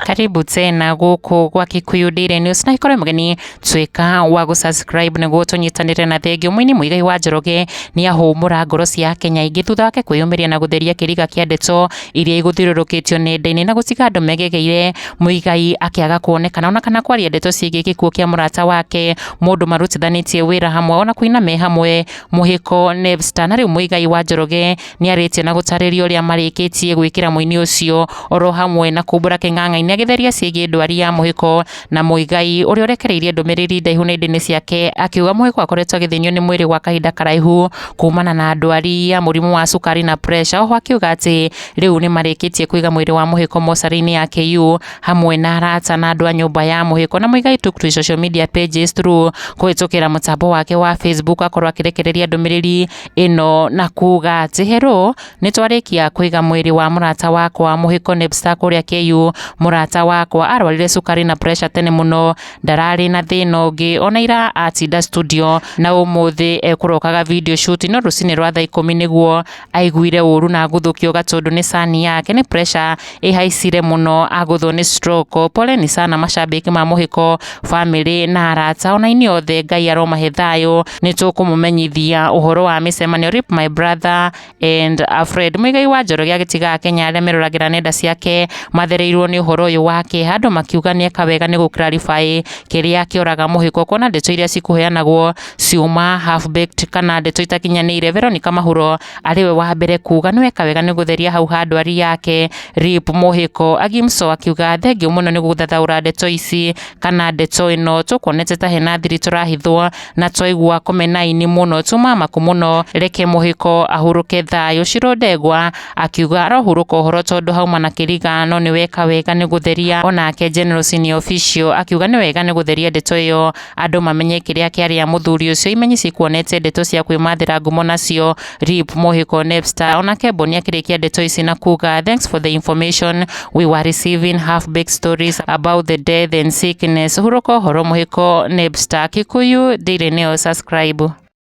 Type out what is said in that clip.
Karibu tena gũkũ gwa Kikuyu Daily News na ikorwo mũgeni tuĩka wa gũ-subscribe nĩguo tũnyitanĩre na thengio. Mũini Muigai wa Njoroge nĩ ahũmũra ngoro cia Akenya aingĩ thutha wake kwĩyumĩria na gũtheria kĩriga kĩa ndeto iria igũthiũrũrũkĩtio nenda-inĩ na gũtiga andũ megegeire Muigai akĩaga kuonekana ona kana kwaria ndeto ciĩgiĩ gĩkuũ kĩa mũrata wake, mũndũ marutithanĩtie wĩra hamwe ona kũina me hamwe Mũhĩko Nevstar. Na rĩu Muigai wa Njoroge nĩarĩtie na gũtarĩria ũrĩa marĩkĩtie gwĩkĩra mũini ũcio oro hamwe na kumbũra kĩng'ang'a-inĩ agĩtheria ciĩgiĩ ndwari ya Mũhĩko na Muigai ũrĩa ũrekereirie ndũmĩrĩri ndaihu nenda-inĩ ciake akiuga Mũhĩko akoretwo agĩthĩnio nĩ mwĩrĩ gwa kahinda karaihu kumana na ndwari ya mũrimũ wa cukari na pressure. Oho akiuga atĩ rĩu nĩmarĩkĩtie kũiga mwĩrĩ wa Mũhĩko mocarĩ-inĩ ya KU hamwe na arata na andũ a nyũmba ya Mũhĩko. Na Muigai took to his social media pages through kũhĩtũkĩra mũtambo wake wa Facebook akorwo akĩrekereria ndũmĩrĩri ĩno na kuga atĩ hello, nĩtwarĩkia kũiga mwĩrĩ wa mũrata wakwa Mũhĩko Nebstar kũrĩa KU. Mũrata wakwa arwarire cukari na pressure tene mũno, ndararĩ na thĩna ũngĩ ona ira atinda studio na ũmũthĩ ekũrokaga video shoot, no rũcinĩ rwa thaa 10 nĩguo aiguire ũru na agũthũkio gatũndũ nĩ cani yake nĩ pressure ĩhaicire mũno agũthwo nĩ stroke. Poleni sana mashabiki ma Mũhĩko, family na arata ona inyuĩ othe, Ngai aromahe thayũ. Nĩtũkũmũmenyithia ũhoro wa mĩcemanio. Rip my brother and a friend. Muigai wa Njoroge agĩtiga Akenya arĩa meroragĩra nenda ciake mathereirwo nĩ ũhoro ũyũ wa kĩeha, andũ makiuga nĩeka wega nĩ gũ clarify kĩrĩa kĩoraga Mũhĩko, kuona ndeto iria cikũheanagwo ciuma half baked kana ndeto itakinyanĩire. Veronica Mahuro arĩ we wa mbere kuga nĩweka wega nĩ gũtheria hau ha ndwari yake, rip Mũhĩko. Agimso akiuga thengio mũno nĩ gũthathaũra ndeto ici kana ndeto ĩno, tũkuonete ta hena thiri tũrahithwo na twaigua kũmenaini mũno, tuma maku mũno, reke Mũhĩko ahurũke thayũ. Shiro Ndegwa akiuga arohurũka ũhoro tondũ hauma na kĩriga, no nĩweka wega nĩ gũtheria. Onake General Senior Official akiuga nĩ wega nĩ gũtheria ndeto ĩyo andũ mamenye kĩrĩa kĩarĩa mũthuri ũcio, imenyi cikuonete ndeto cia kwĩmathĩra ngumo nacio, rip Mũhĩko Nebstar. Onake Boni akĩrĩkia ndeto ici na kuga thanks for the information, we were receiving half baked stories about the death and sickness. Hurũka ũhoro Mũhĩko Nebstar. Kikuyu Daily News, subscribe.